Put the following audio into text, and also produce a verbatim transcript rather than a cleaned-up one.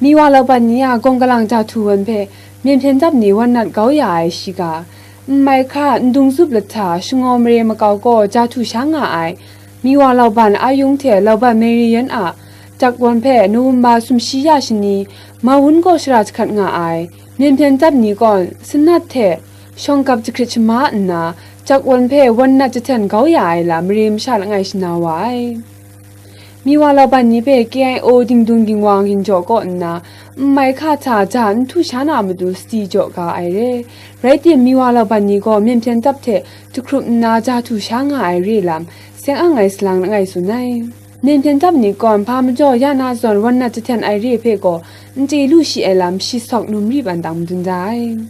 Miwa lauban ni a gawng galang ja htu wan hpe myen hpyen dap ni wan nat kau ya ai shiga, n mai hkra, n dung zup lahta, shangaw mare makau gaw ja htu sha nga ai. Miwa lauban a yung hte lauban Mary Yan a jak wan hpe November sumshi ya shani, Mawun gaw shara jahkat nga ai. Myen hpyen dap ni gaw sanat hte shawng gap jahkrit shama nna, jak wan hpe wan nat jahten kau ya ai lam mare masha langai shana wa ai. Miwa lauban ni hpe K I O dingdung ginwang ginjaw kaw nna, n mai hka hta ja n htu sha na matu sadi jaw ga ai re. Rai tim, Miwa lauban ni gaw myen hpyen dap hte jahkrup nna ja htu sha nga ai re lam, seng ang ai salang langai tsun ai. Myen hpyen dap ni gaw hpa majaw ya na zawn wan nat jahten ai re hpe gaw, n chye lu shi ai lam shi sawk numri ban dang madun da ai.